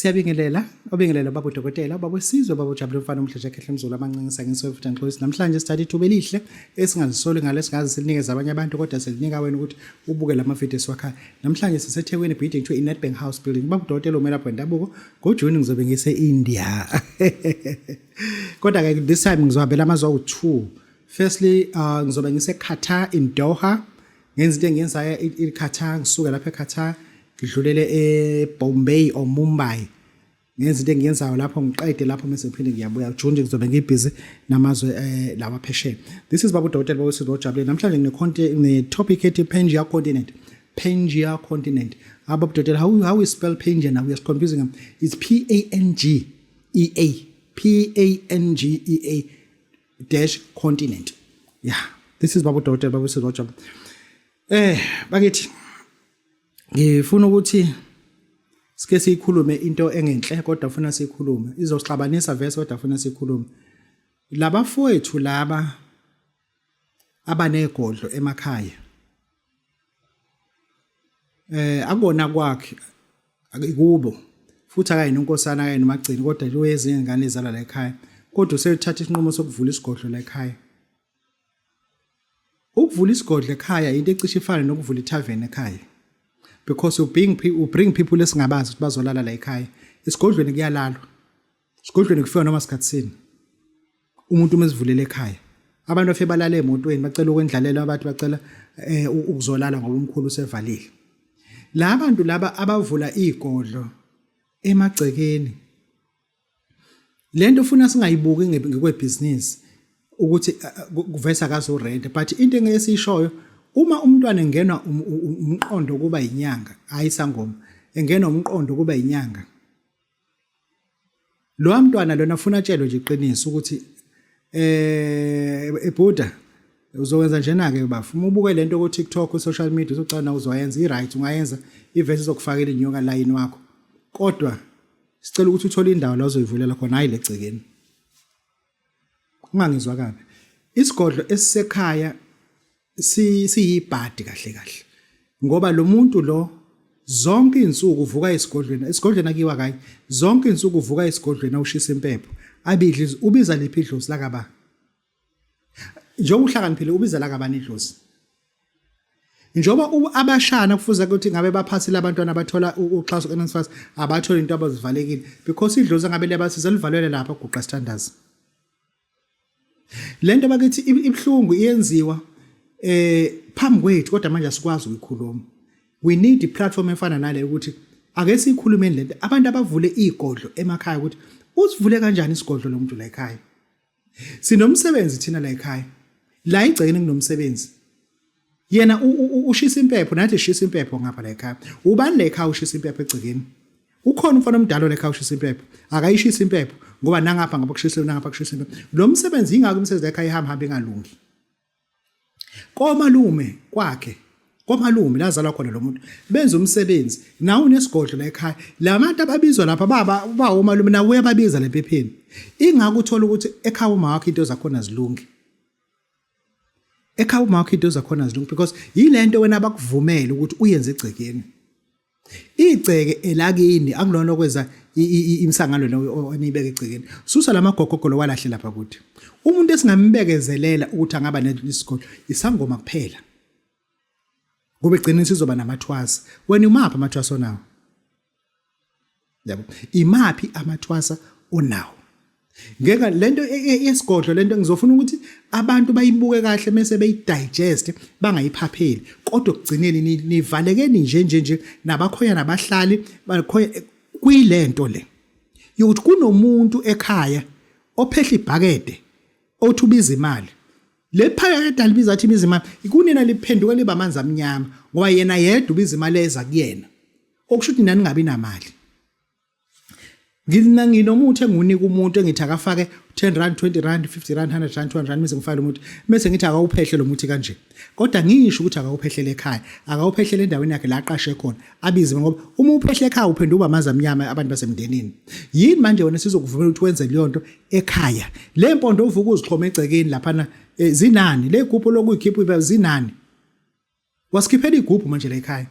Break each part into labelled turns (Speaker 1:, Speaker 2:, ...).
Speaker 1: Siyabingelela, obingelela baba udokotela, baba wesizwe, baba ujabule umfana omuhle nje khehle mzulu amancinisa ngiso futhi angixolisi. Namhlanje sithatha ithuba elihle esingazisoli ngalo esingaze silinikeze abanye abantu kodwa silinika wena ukuthi ubuke lama video esiwakhayo. Namhlanje siseThekwini building to iNedbank House building. Baba udokotela umelaphi wendabuko. NgoJuni ngizobe ngise-India. Kodwa ke this time ngizohambela amazwe awu-2. Firstly, ngizobe ngise-Qatar in Doha. Ngenza into engiyenzayo i-Qatar, ngisuke lapha e-Qatar ngidlulele e-Bombay or Mumbai. Ngenza into engiyenzayo lapho ngiqede lapho mase ngiphinde ngiyabuya. June nje ngizobe ngibhizi namazwe lawa phesheya. This is Baba Udokotela Bawesizwe Ojabulile. Namhlanje ngine topic ethi Pangea Continent. Pangea Continent. Baba Udokotela, how we spell Pangea now? We are confusing them. It's P A N G E A. P A N G E A dash continent. Yeah. This is Baba Udokotela Bawesizwe Ojabulile. Bakithi ngifuna ukuthi sike siyikhulume into engenhle kodwa ufuna siyikhulume izosixabanisa vese kodwa ufuna siyikhulume. Labafowethu laba abanegodlo emakhaya akubona kwakhe akubo futhi akayena unkosana akayena umagcini kodwa lo ezinye ingane ezalwa la ekhaya kodwa useyothatha isinqumo sokuvula isigodlo la ekhaya. Ukuvula isigodlo ekhaya into ecishe ifane nokuvula ithaveni ekhaya because you bring people esingabazi ukuthi bazolala la ekhaya. Esigodlweni kuyalalwa, esigodlweni kufika noma sikhathi sini. Umuntu uma esivulela ekhaya abantu bafike balala emotweni bacela ukwendlalela abantu bacela ukuzolala ngoba umkhulu usevalile. La bantu laba abavula igodlo emagcekeni, lento ufuna singayibuki ngekwebhizinisi ukuthi kuvesa kazo rent, but into engeke uma umntwana engenwa umqondo kuba inyanga, hayi sangoma, engenwa umqondo kuba inyanga, lo mntwana lona ufuna atshelwe nje iqiniso ukuthi ebhuda uzokwenza njena ke bafu. Uma ubuke lento ku TikTok, ku social media, uzocana uzoyenza i right, ungayenza ivesi izokufakela inyoka line wakho, kodwa sicela ukuthi uthole indawo la uzoyivulela khona, hayi legcekeni. Ungangizwa kabi, isigodlo esisekhaya siyibhadi kahle kahle ngoba lo muntu lo zonke izinsuku uvuka esigodlweni, esigodlweni akiwa kayi, zonke izinsuku uvuka esigodlweni awushisa impepho abidli. Ubiza liphi idlozi lakaba? Njengoba uhlakaniphile, ubiza lakabani idlozi? Njengoba abashana kufuze ukuthi ngabe baphathile abantwana abathola uxhaso ku-NSFAS, abatholi into abazivalekile because idlozi ngabe liyabasiza livalelwe lapha guqa sithandaza. Lento bakithi ibhlungu iyenziwa phambi kwethu kodwa manje asikwazi ukuyikhuluma. We need i platform efana nale ukuthi ake siyikhulumeni lento, abantu abavule igodlo emakhaya, ukuthi usivule kanjani isigodlo lo muntu la ekhaya. Sinomsebenzi thina la ekhaya, la igcekeni kunomsebenzi. Yena ushisa impepho, nathi shisa impepho ngapha la ekhaya. Ubani la ekhaya ushisa impepho egcekeni? Ukhona umfana omdala la ekhaya ushisa impepho? Akayishisa impepho ngoba nangapha ngapha kushisa, nangapha kushisa impepho. Lo msebenzi ingakho imisebenzi la ekhaya ihamba hamba ingalungi. Komalume kwakhe, komalume lazalwa khona lo muntu, benza umsebenzi. Nawe unesigodlo la ekhaya, labantu ababizwa lapha baba ba omalume, nawe uyababiza lempepheni. Ingakho uthola ukuthi ekhaya uma wakho into zakhona zilungi, ekhaya uma wakho into zakhona zilungi because yilento wena abakuvumela ukuthi uyenze egcekeni. Igceke elakini, akulona okwenza imisangano lo onibeka egcekeni. Susa lamagogogo walahle lapha kuthi umuntu esingambekezelela ukuthi angaba nesigodlo isangoma kuphela, kube egcineni sizoba namathwasa. Wena umaphi amathwasa onawo? Yabo, imaphi amathwasa onawo? Ngeke lento yesigodlo, lento ngizofuna ukuthi abantu bayibuke kahle mase beyidigest, bangayiphapheli, kodwa ekugcineni nivalekeni nje nje nje nabakhoya nabahlali bakhoya kuyilento le yokuthi kunomuntu ekhaya ophehla ibhakede othi ubiza imali. Le phakade alibiza athi ibiza imali kunina liphenduka liba amanzi amnyama ngoba yena yedwa ubiza imali eza kuyena, okusho ukuthi nani ngabi namali. Ngina nginomuthi engunika umuntu engithi akafake 10 rand, 20 rand, 50 rand, 100 rand, 200 rand, bese ngifake lo muthi, bese ngithi akawuphehle lo muthi kanje, kodwa ngisho ukuthi akawuphehlele ekhaya, akawuphehlele endaweni yakhe la aqashe khona, abize, ngoba uma uphehle ekhaya uphenduka amanzi amnyama abantu basemndenini. Yini manje wena sizokuvumela ukuthi wenze leyo nto ekhaya? Le mpondo uvuka uzixhoma egcekeni laphana zinani? Le gubhu lokuyikhipha zinani? Wasikhiphela igubhu manje la ekhaya.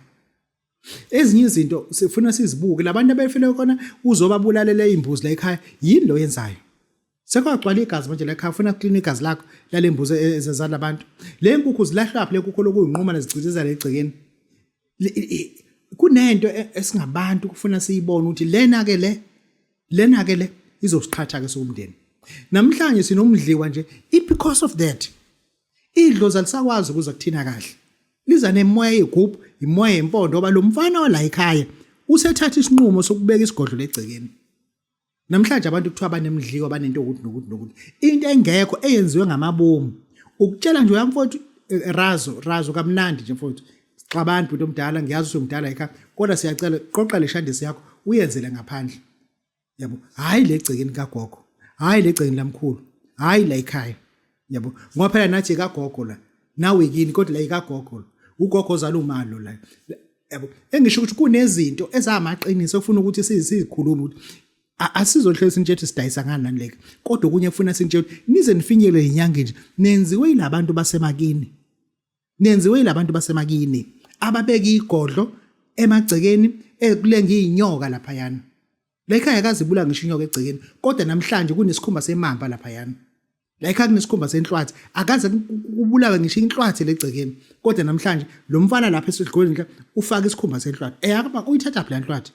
Speaker 1: Ezinye izinto sifuna sizibuke labantu abefile khona uzobabulalela izimbuzi la ekhaya yini lo yenzayo? Sekwagcwala igazi manje la ekhaya ufuna clean igazi lakho lalembuzi ezalabantu. Le nkukhu zilahlwa phi le nkukhu lokuyinquma nezicithiza legcekeni. Kunento esingabantu kufuna siyibone ukuthi lena ke le lena ke le izosiqhatha ke siwumndeni. Namhlanje sinomdliwa nje it because of that. Idlozi alisakwazi ukuza kuthina kahle. Liza nemoya yegubhu, imoya yempondo ngoba lo mfana wala ekhaya usethatha isinqumo sokubeka isigodlo legcekeni. Namhlanje abantu kuthiwa banemdliwa banento ukuthi nokuthi nokuthi. Into engekho eyenziwe ngamabomu. Ukutshela nje uyamfowethu eh, eh, razo razo kamnandi nje mfowethu. Xabani bhuti omdala ngiyazi usumdala ekhaya kodwa siyacela qoqa le shandisi yakho uyenzele ngaphandle. Yabo, hayi le gcekeni kagogo. Hayi le gcekeni lamkhulu. Hayi la ekhaya. Yabo, ngoba phela nathi kagogo la. Nawe kini kodwa la ikagogo. Ugogo ozala umalo la. Yabo, engisho ukuthi kunezinto ezamaqiniso ofuna ukuthi sizikhulume ukuthi asizohlezi sintshethe sidayisa ngani nani leke. Kodwa okunye kufuna sintshethe nize nifinyelele inyanga nje nenziwe yilabantu basemakini. Nenziwe yilabantu basemakini ababeka igodlo emagcekeni ekulenga izinyoka laphayana. La ekhaya kazibula ngisho inyoka egcekeni kodwa namhlanje kunesikhumba semamba laphayana. La ekhaya kunesikhumba senhlwathi akaze kubulawe ngisho inhlwathi legcekeni kodwa namhlanje lo mfana lapha esidlweni ufaka isikhumba senhlwathi. Eyakaba uyithatha phi la nhlwathi?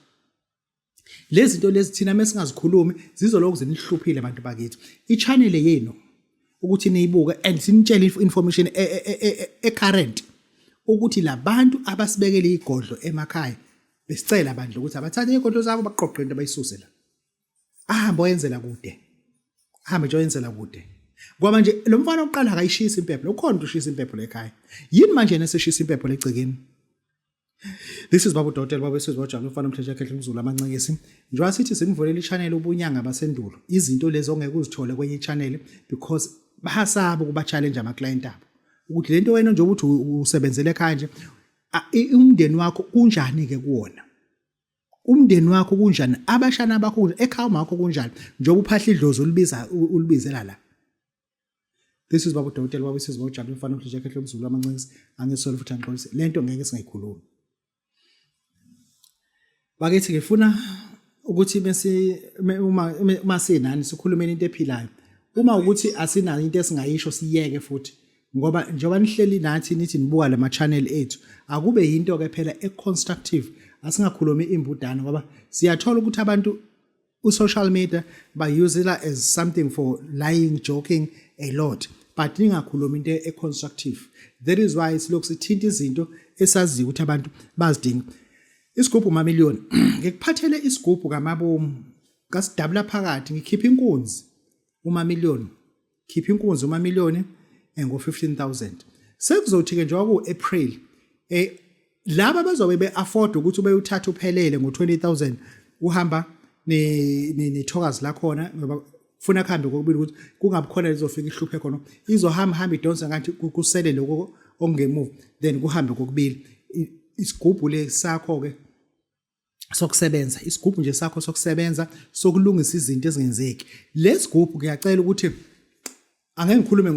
Speaker 1: Lezi zinto lezi thina mesingazikhulumi zizolokhu zinihluphile abantu bakithi. I-channel yenu ukuthi niyibuke and sinitshele information e-current ukuthi labantu abasibekele igodlo emakhaya besicela bandla ukuthi abathathe igodlo zabo baqoqe into bayisuse la. Ahambe oyenzela kude. Ahambe nje oyenzela kude. Ngoba nje lo mfana oqala akayishisi impepho, ukhona ushisa impepho la ekhaya. Yini manje yena eseshisa impepho legcekeni? This is Babu Dokotela Babu Esizwe Wajabula umfana omthethe yakhe umZulu amancekisi. Njengoba sithi simvulela i-channel ubunyanga basendulo. Izinto lezi ongeke uzithole kwenye i-channel because bayasaba ukuba challenge ama client abo. Ukuthi lento wena nje ukuthi usebenzele ekhaya nje umndeni wakho kunjani ke kuwona? Umndeni wakho kunjani? Abashana bakho kunjani? Ekhaya umakho kunjani? Njengoba uphahla idlozi ulibiza ulibizela la. This is Babu Dokotela Babu Sizwe Ujabule umfana omhle nje umZulu amancekisi angisole futhi angixolise lento ngeke singayikhulumi. Bakithi ngifuna ukuthi bese uma uma sinani sikhulumeni into ephilayo. Uma ukuthi asinayo into esingayisho siyeke futhi ngoba njengoba nihleli nathi nithi nibuka lama channel ethu akube yinto ke phela e constructive asingakhulumi imbudane ngoba siyathola ukuthi abantu U-social media bayusela as something for lying, joking a lot but ningakhulumi into e-constructive. That is why silokhu sithinta izinto esaziyo ukuthi abantu bazidinga. Isigubhu mamiliyoni ngikuphathele isigubhu kamabomu kasidabula phakathi ngikhipha inkunzi umamiliyoni khipha inkunzi umamiliyoni ngo-15000 sekuzothi-ke njengoba ku-april um laba bazobe be-afford ukuthi ubeyuthatha uphelele ngo-20000 uhamba nethokazi lakhona ngoba funa kuhambe kokubili ukuthi kungabi khona lizofika ihluphe khona izohamba hamba idonsa ngathi kusele lokho okungemuva then kuhambe kokubili isigubhu le sakho-ke sokusebenza isigubhu nje sakho sokusebenza sokulungisa izinto ezingenzeki lesigubhu ngiyacela ukuthi angeke ngikhulume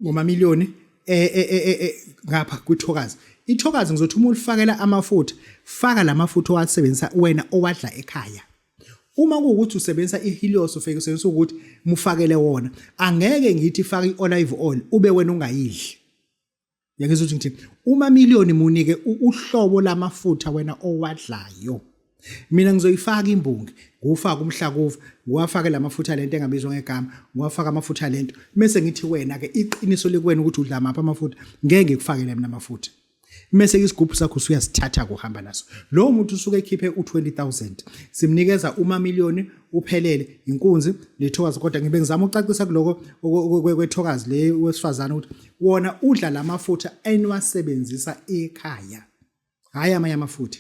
Speaker 1: ngomamiliyoni eh, eh, eh, ngapha kwithokazi ithokazi ngizothi uma ulifakela amafutha faka lamafutha owasebenzisa wena owadla ekhaya uma kuwukuthi usebenzisa i-helios ufike usebenzisa ukuthi mufakele wona angeke ngithi faka i-olive oil ube wena ungayidli Yangizwa ukuthi ngithi uma million munike uhlobo lamafutha wena owadlayo. Mina ngizoyifaka imbongi, ngiwufake umhlakuva, ngiwafake lamafutha lento engabizwa ngegama, ngiwafake amafutha lento. Mese ngithi wena ke iqiniso likuwena ukuthi udla maphi amafutha, ngeke ngikufakele mina amafutha. Mese isigubhu sakho usuyasithatha kuhamba naso. Lowo muntu usuke ekhiphe u20000. Simnikeza uma million uphelele inkunzi nethokazi kodwa ngibe ngizama ukucacisa kuloko kwethokazi le wesifazane ukuthi wona udla lamafutha eniwasebenzisa ekhaya hhayi amanye amafutha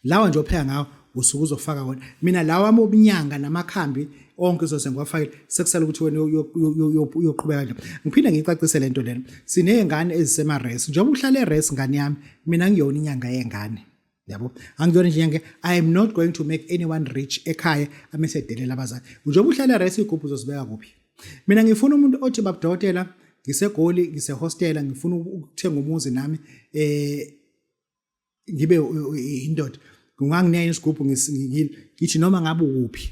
Speaker 1: lawa nje opheka ngawo usuke uzofaka wona mina lawa obunyanga namakhambi onke uzose ngiwafakile sekusala ukuthi wena uyoqhubeka nje ngiphinde ngicacise lento lena sinezingane ezisema-res njengoba uhlala e-res ngane yami mina ngiyona inyanga yengane yabo angiyona nje nge i am not going to make anyone rich ekhaya amese edelela abazali njengoba uhlala right igubhu uzozibeka kuphi mina ngifuna umuntu othi babudokotela ngisegoli ngisehostela ngifuna ukuthenga umuzi nami eh Ngibe indoda, unganginika isigubhu ngithi noma ngabe ukuphi,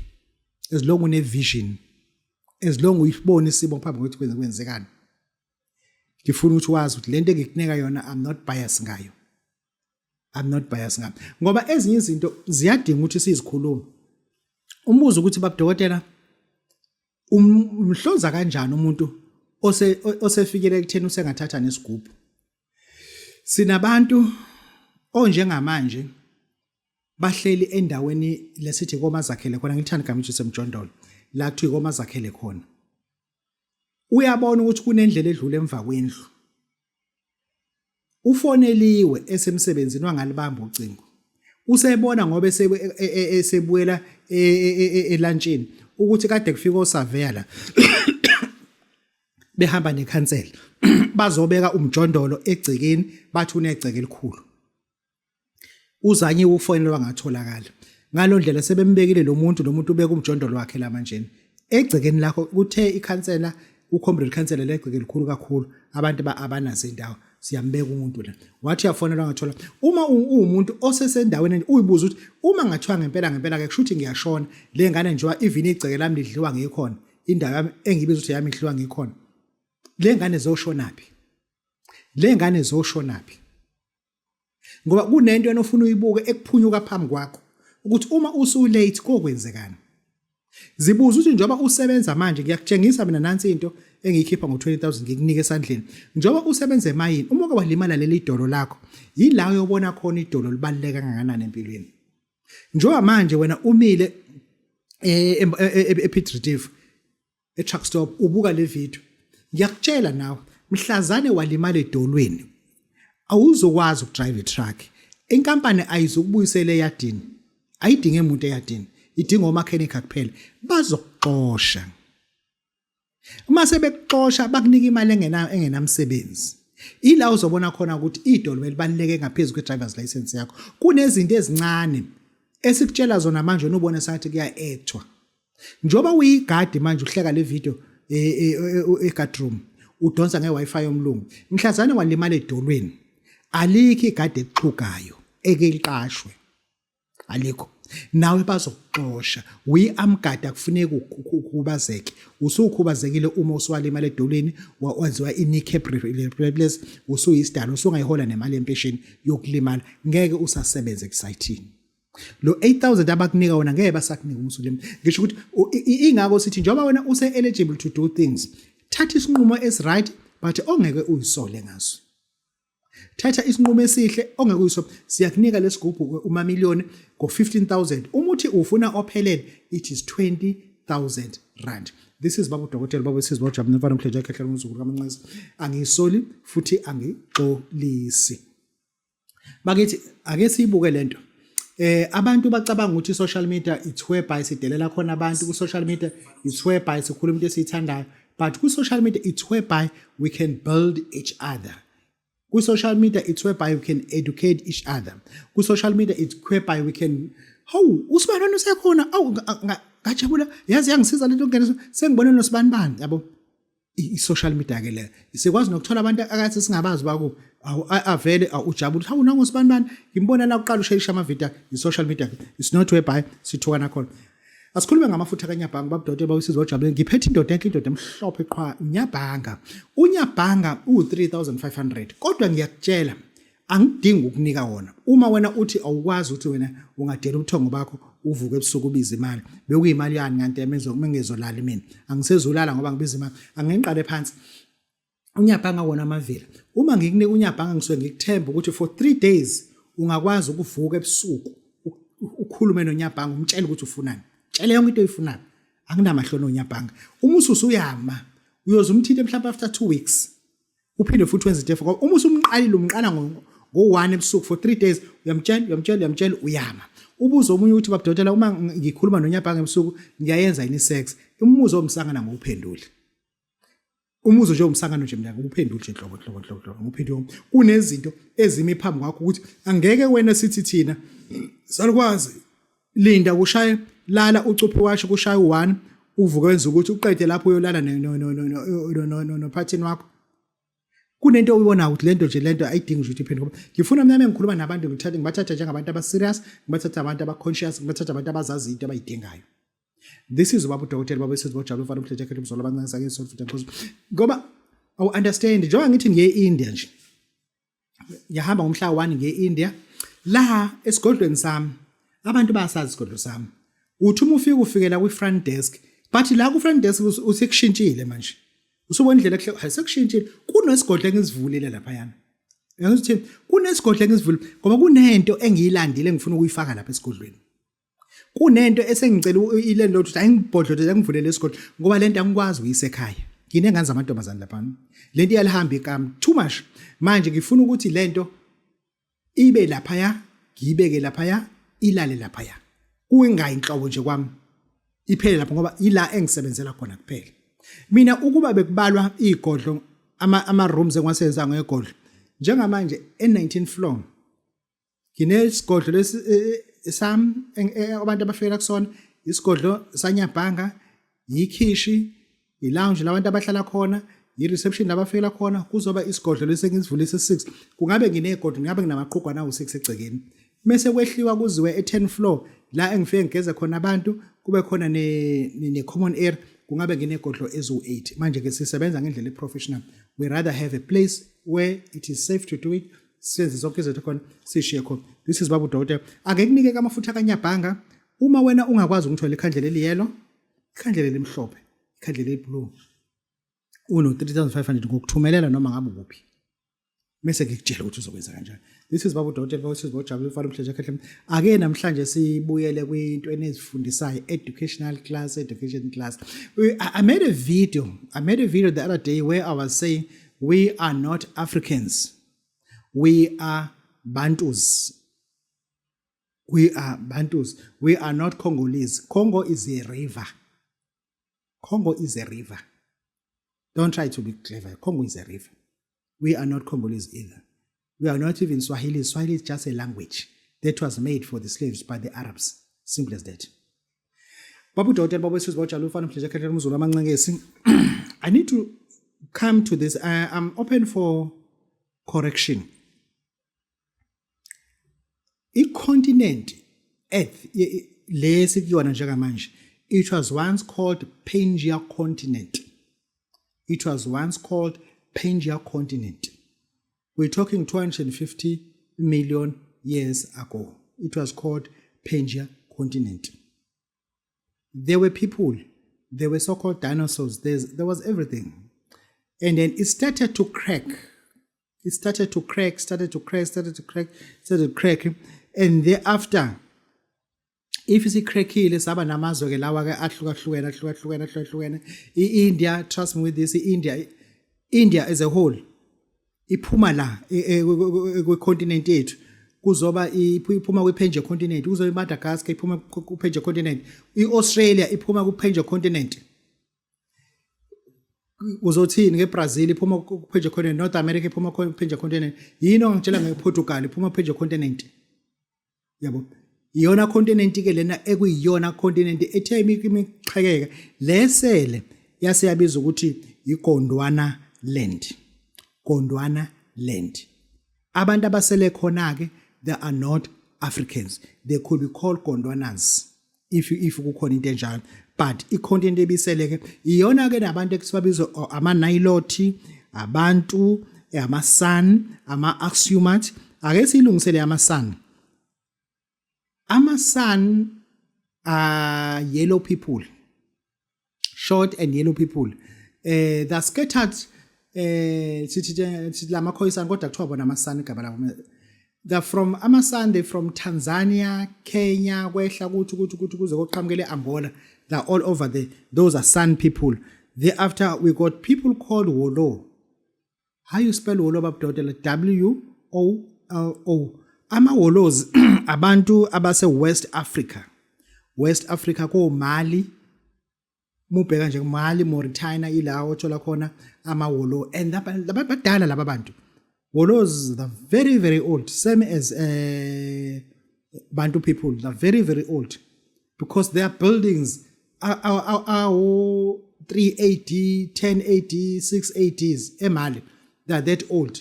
Speaker 1: as long une vision, as long uyibona isimo phambi kokuthi kwenzekani. Ngifuna ukuthi wazi ukuthi lento engikunika yona, I'm not biased ngayo, I'm not biased ngayo, ngoba ezinye izinto ziyadinga ukuthi sizikhulume. Umbuzo ukuthi, babudokotela, umhloza kanjani umuntu osefikele ekutheni usengathatha nesigubhu? Sinabantu onjengamanje bahleli endaweni lesithi komazakhele khona, ngithanda igama ithi semjondolo, la kuthiwa komazakhele khona. Uyabona ukuthi kunendlela edlula emva kwendlu. Ufoneliwe esemsebenzini, wangalibamba ucingo. Usebona ngoba esebuyela elantshini ukuthi kade kufika osaveya la behamba nekhansela, bazobeka umjondolo egcekeni, bathi unegceke elikhulu. Uzanyiwe ufonelwa, wangatholakala. Ngalo ndlela sebembekile lo muntu, lo muntu ubeka umjondolo wakhe la manjena egcekeni lakho. Kuthe ikhansela, ucomrade khansela, legceke elikhulu kakhulu, abantu abanazo indawo, siyambeka umuntu la. Wathi uyafonelwa, ngathola. Uma uwumuntu osesendaweni, uyibuza ukuthi uma ngathiwa ngempela ngempela ke kusho ukuthi ngiyashona, le ngane njengoba even igceke lami lidliwa ngikhona, indawo yami engibiza ukuthi yami idliwa ngikhona, le ngane zoshonaphi? Le ngane zoshonaphi? Ngoba kunento enofuna uyibuke ekuphunyuka phambi kwakho ukuthi uma usu late kokwenzekani. Zibuza ukuthi njengoba usebenza manje, ngiyakutshengisa mina nansi into engiyikhipha ngo-20,000, ngikunike esandleni. Njengoba usebenza emayini, uma uke walimala leli dolo lakho, yila uyobona khona idolo libaluleke kangakanani empilweni. Njengoba manje wena umile ePiet Retief, e-truck stop, ubuka le video, ngiyakutshela nawe, mhlazane walimala edolweni, awuzokwazi ukudrive i-truck. Inkampani ayizukubuyisela eyadini, ayidinge umuntu eyadini, idinga omakhenikha kuphela. Bazokuxosha. Uma sebekuxosha, bakunika imali engenamsebenzi. Ila uzobona khona ukuthi idolo belibaluleke ngaphezulu kwe-driver's license yakho. Kunezinto ezincane esikutshela zona manje, unubone sathi kuya-actwa. Njengoba uyigadi manje, uhleka le video e-guard room, udonsa nge-Wi-Fi yomlungu, mhlazane walimala edolweni, alikho igadi ekuxhugayo eke liqashwe, alikho. Nawe bazokuxosha. Uyi-amgadi, akufuneki ukhubazeke. Usukhubazekile uma usuwalimala edolweni, wenziwa i-kneecap replace, usuyisidalo, usungayihola nemali yempesheni yokulimala, ngeke usasebenze kusayithini. Lo 8000 abakunika wona ngeke basakunika uma usulima. Ngisho ukuthi ingakho sithi njengoba wena use eligible to do things, thatha isinqumo esi right but ongeke uyisole ngaso. Thatha isinqumo esihle ongeke uyisole. Siyakunika lesigubhu umamiliyoni ngo-15000. Uma uthi ufuna ophelele, it is R20,000. This is baba udokotela, baba wesizwe, wajabula mfana omhle nje, khehla umzukulu kaManqeza. Angiyisoli futhi angixolisi. Bakithi, ake siyibuke lento. Abantu bacabanga ukuthi social media, it's whereby sidelela khona abantu ku social media, it's whereby sikhuluma into esiyithandayo, but ku social media, it's whereby we can build each other. Ku social media, it's whereby we can educate each other. Ku social media, it's whereby we can, hawu, usibani usekhona, awu, ngajabula, yazi yangisiza lento ngene, sengibone nosibani bani, yabo. I-social media ke leyo, sikwazi nokuthola abantu akathi singabazi baku avele ujabule, hawu, nangu sibani bani, ngimbona la uqala usherisha ama-video. I-social media, it's not whereby sithukana khona. Asikhulume ngamafutha kaNyabhanga, babudokotela, bawusizwe ojabule. Ngiphethe indoda enhle, indoda emhlophe qhwa, uNyabhanga. UNyabhanga u-3500, kodwa ngiyakutshela, angidingi ukunika wona. Uma wena uthi awukwazi ukuthi wena ungadela ubuthongo bakho, uvuke ebusuku ubize imali, bekuyimali yani kanti emezo mengezolala mina angisezulala ngoba ngibiza imali. Angingiqale phansi. UNyabhanga wona amavila, uma ngikunika uNyabhanga, ngisuke ngikuthemba ukuthi for 3 days ungakwazi ukuvuka ebusuku ukhulume noNyabhanga, umtshele ukuthi ufunani, tshele yonke into oyifunayo. Anginamahloni oNyabhanga. Uma ususuyama, uyoze umthinte mhlawumbe after 2 weeks, uphinde futhi wenze into ngoba uma usumqalile, umqala ngo-1 ebusuku, for 3 days uyamtshela, uyamtshela, uyamtshela, uyama. Ubuze omunye ukuthi, babudokotela, uma ngikhuluma noNyabhanga ebusuku ngiyayenza yini sex? Umuzo omsangana ngowuphendule. Umuzo nje umsangano nje, mina ngikuphendule nje nhlobo nhlobo nhlobo nhlobo, ngikuphendule. Kunezinto ezimi phambi kwakho ukuthi angeke wena sithi thina salukwazi. Linda kushaye, lala ucuphe washo kushaye u1, uvuke wenza ukuthi uqede lapho uyolala nophathini wakho. Kunento oyibonayo ukuthi lento nje, lento ayidingi nje ukuthi iphenduke. Ngifuna mina ngikhuluma nabantu, ngithathe, ngibathathe njengabantu aba-serious, ngibathathe abantu aba-conscious, ngibathathe abantu abazazi into abayidingayo. This is ubaba udokotela, baba esizwe bojabula umfana umhleje khetha umzolo abancane sake isonto futhi nxozo, ngoba awu understand njengoba ngithi ngiye e-India nje, ngiyahamba ngomhla 1 ngiye e-India. La esigodlweni sami abantu bayasazi isigodlo sami. Uthi uma ufika, ufikela kwi-front desk, but la ku-front desk usekushintshile manje, usubona indlela kuhle, hayi, sekushintshile. Kunesigodlo engizivulile laphayana. Ngizothi kunesigodlo engizivulile ngoba kunento engiyilandile engifuna ukuyifaka lapha esigodlweni. Kunento esengicela ile nto ukuthi ayingibhodlothe, angivulele isigodlo, ngoba lento angikwazi ukuyisa ekhaya. Nginengane zamantombazane lapha, lento iyalihamba ikami too much. Manje ngifuna ukuthi lento ibe laphaya, ngiyibeke laphaya, ilale laphaya, kuyingayi inhlobo nje kwami, iphele lapho, ngoba ila engisebenzela khona kuphela mina. Ukuba bekubalwa igodlo, ama rooms engiwasebenza ngegodlo njengamanje, e19 floor nginesigodlo lesi sami abantu abafikela kusona, isigodlo sanyabhanga, yikhishi, i-lounge labantu abahlala khona, i-reception labafikela khona. Kuzoba isigodlo lesi engisivulise 6, kungabe nginegodlo, ngabe nginamaqhugwana awu-6 egcekeni. Mese kwehliwa kuziwe e-10 floor, la engifike ngigeze khona abantu, kube khona ne-common area, kungabe nginegodlo eziwu-8. Manje ke sisebenza ngendlela e-professional. We rather have a place where it is safe to do it, senze zonke izinto khona, sishiye khona. This is baba udokotela. Ake kunike amafutha kanyabhanga. Uma wena ungakwazi ukuthola ikhandlela eliyelo, ikhandlela elimhlophe, ikhandlela eliblue, uno 3500 ngokuthumelela noma ngabe ukuphi, mese ngikutshela ukuthi uzokwenza kanjani. This is baba udokotela, baba sizwe ojabula ufana umhleje khehle. Ake namhlanje sibuyele kwinto enizifundisayo, educational class, education class. I made a video, I made a video the other day where I was saying we are not Africans, we are Bantus. We are Bantus. We are not Congolese. Congo is a river. Congo is a river. Don't try to be clever. Congo is a river. We are not Congolese either. We are not even Swahili. Swahili is just a language that was made for the slaves by the Arabs. Simple as that. Baba udokotela, baba wesizwe bawujabula ufana umhleje khetha umzulu amancengesi. I need to come to this. I'm open for correction. I-continent Earth le sikuyona njengamanje, it was once called Pangea continent. It was once called Pangea continent. We're talking 250 million years ago. It was called Pangea continent. There were people, there were so-called dinosaurs, there was everything. And then it started to crack. It started to crack, started to crack, started to crack, started to crack. And thereafter, if isicrackile, saba namazwe ke lawa ke ahlukahlukene, ahlukahlukene, ahlukahlukene. I-India, trust me with this, i-India, India as a whole iphuma la kwi-continent yethu. Kuzoba iphuma kwi-Pangea continent, kuzoba iMadagascar iphuma ku-Pangea continent, i-Australia iphuma ku-Pangea continent. Uzothini ngeBrazil? Iphuma ku-Pangea continent. North America iphuma ku-Pangea continent. Yini ongitshela ngePortugal? Iphuma ku-Pangea continent, yabo. Iyona continent ke lena ekuyiyona continent ethe imiqhekeka lesele yase yabiza ukuthi iGondwana Land. Gondwana Land. Abantu abasele khona ke, they are not Africans. They could be called Gondwanas if kukhona into enjalo, but icontinent ebisele ke iyona ke nabantu ekusibabiza ama-Nilote, abantu ama-San, ama-Axumat. Ake siyilungisele ama-San. Ama-San are yellow people, short and yellow people. They're scattered. Sithi lama Khoisan, kodwa kuthiwa bona amaSan igama labo. They're from amaSan, they from Tanzania, Kenya, kwehla kuthi kuze koqhamukele Angola. They're all over there. Those are San people. Thereafter we got people called Wolo. How you spell Wolo, babudokotela? W O L O. Ama Wolos abantu abase West Africa, West Africa ko Mali. Mubheka nje Mali, Mauritania, ila othola khona ama Wolo, and laba badala laba bantu. Wolos, the very very old, same as Bantu people. They're very very old because their buildings are 3 AD, 10 AD, 6 ADs eMali. They are that old.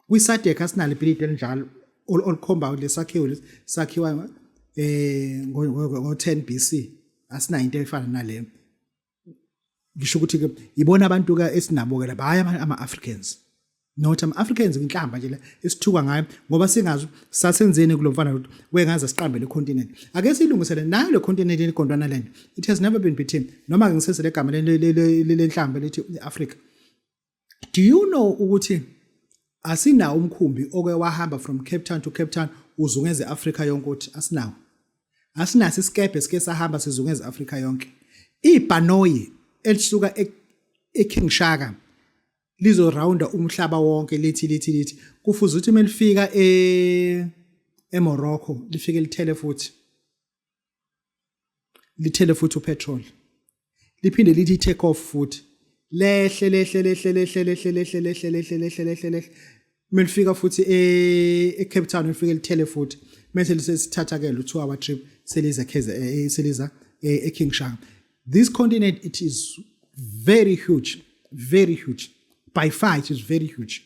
Speaker 1: Kwi-SADC asinalo ibhilidi elinjalo olukhomba lesakhiwo lesi sakhiwa ngo-10 BC. Asinayo into efana naleyo. Ngisho ukuthi ke ibona abantu ke esinabo ke lapha, hayi ama-Africans. Not ama-Africans, inhlamba nje la esithuka ngayo ngoba singazi sasenzeni kulo mfana ukuthi wengaze siqambe le continent. Ake siyilungisele nayo le continent yeGondwana Land. It has never been beaten. Noma ke ngisese legama lenhlamba lethi Africa. Do you know ukuthi asinawo umkhumbi oke wahamba from Cape Town to Cape Town uzungeze Africa yonke? Uthi asinawo. Asinaso isikebhe sike sahamba sizungeze Africa yonke. Ibhanoyi elisuka eKing Shaka lizorawunda umhlaba wonke, lithi kufuze ukuthi melifika eMorocco lifike lithele futhi, lithele futhi upetrol, liphinde lithi take off futhi, lehle lehle lehle lehle lehle lehle lehle lehle lehle lehle lehle, melifika futhi eCape Town lifike lithele futhi, mase lisesithatha ke lo 2 hour trip seliza Keze, seliza eKing Shaka. This continent, it is very huge, very huge. By far it is very huge,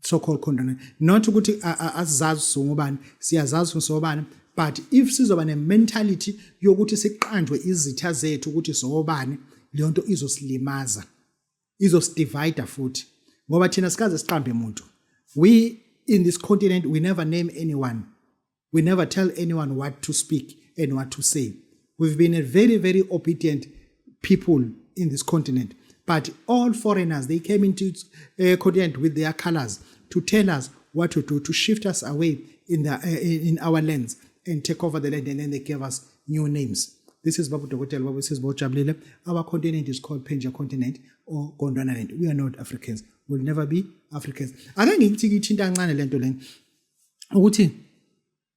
Speaker 1: so called continent. Not ukuthi asizazi singobani, siyazazi sobani, but if sizoba ne mentality yokuthi siqanjwe izitha zethu ukuthi sobani, leyo nto izosilimaza, izosidivide futhi, ngoba thina sikaze siqambe umuntu. We in this continent, we never name anyone. We never tell anyone what to speak and what to say. We've been a very, very obedient people in this continent, but all foreigners, they came into continent with their colors to tell us what to do, to shift us away in our lands and take over the land, and then they gave us new names. This is Babu Dokotela, Babu Sizbo Jabulile. Our continent is called Pangaea continent or Gondwana Land. We are not Africans. We'll never be Africans. Ake ngithi ithinta kancane lento le ukuthi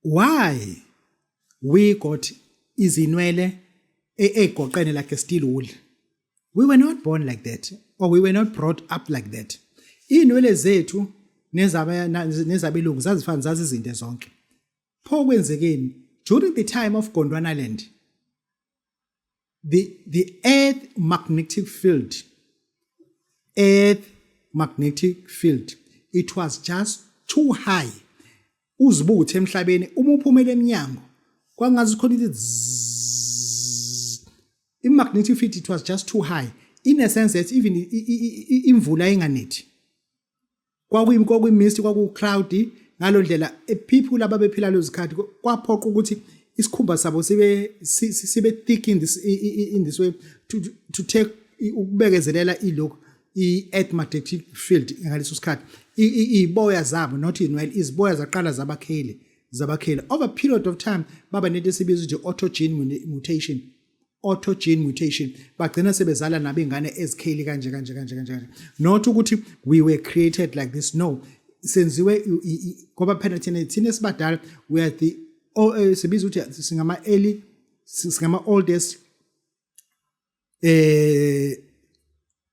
Speaker 1: why we got izinwele egoqene like a steel wool. We were not born like that, or we were not brought up like that. Inwele zethu nezabelungu zazifana, zazizinto zonke. Pho kwenzekeni during the time of Gondwana Land? The earth magnetic field, earth magnetic field, it was just too high. Uzibuthe emhlabeni, uma uphumela eminyango kwangazi khona ithi zzzz. I-magnetic field, it was just too high in a sense that even imvula inganethi, kwakuyi-mist, kwaku-cloudy ngalo ndlela. People ababephila lezo zikhathi kwaphoqa ukuthi isikhumba sabo sibe thick in this way to take ukubekezelela ilokhu i-earth magnetic field ngaleso sikhathi. Iziboya zabo, not inwele, iziboya zaqala zabakheli over a period of time, baba nento esibiza ukuthi autogene mutation, autogene mutation. Bagcina sebezala nabo ingane ezikheli kanje kanje kanje kanje kanje. Not ukuthi we were created like this, no. Senziwe ngoba phela thina esibadala, we are the oh, sibiza ukuthi singama early, singama oldest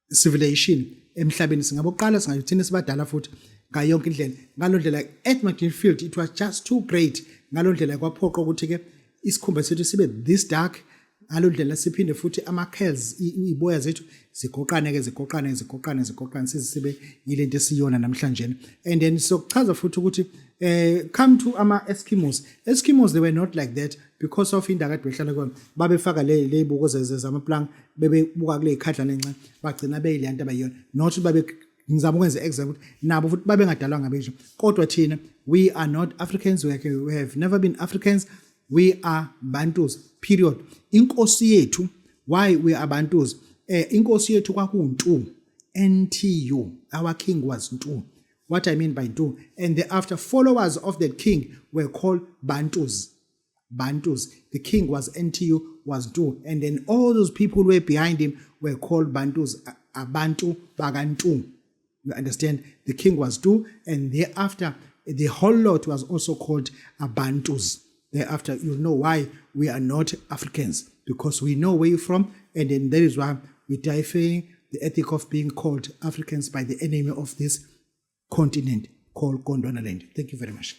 Speaker 1: civilization emhlabeni, singaboqala, singathina sibadala futhi ngayo yonke indlela. Ngalo ndlela earth magnetic field, it was just too great. Ngalo ndlela kwaphoqa ukuthi ke isikhumba sethu sibe this dark ngalo ndlela, siphinde futhi ama curls, iziboya zethu zigoqane ke, zigoqane, zigoqane, zigoqane, size sibe yilento esiyona namhlanje. And then sokuchaza futhi ukuthi come to ama Eskimos. Eskimos, they were not like that because of indawo kade behlala kuyona. Babefaka le lezibuko zamaplank, bebebuka kule khadlana encane, bagcina beyile nto abayiyona. Not babe, ngizama ukwenza example ukuthi nabo futhi babengadalwa ngabenje. Kodwa thina, we are not Africans. We have never been Africans. We are Bantus, period. Inkosi yethu, why we are Bantus? Inkosi yethu kwakuntu, NTU. Our king was Ntu. What I mean by Ntu, and the after followers of that king were called Bantus. Bantus. The king was NTU, was Ntu, and then all those people who were behind him were called Bantus, abantu bakantu. You understand? The king was Ntu, and thereafter the whole lot was also called Abantus. Thereafter you know why we are not Africans, because we know where you're from, and then that is why we defying the ethic of being called Africans by the enemy of this continent called Gondwana Land. Thank you very much.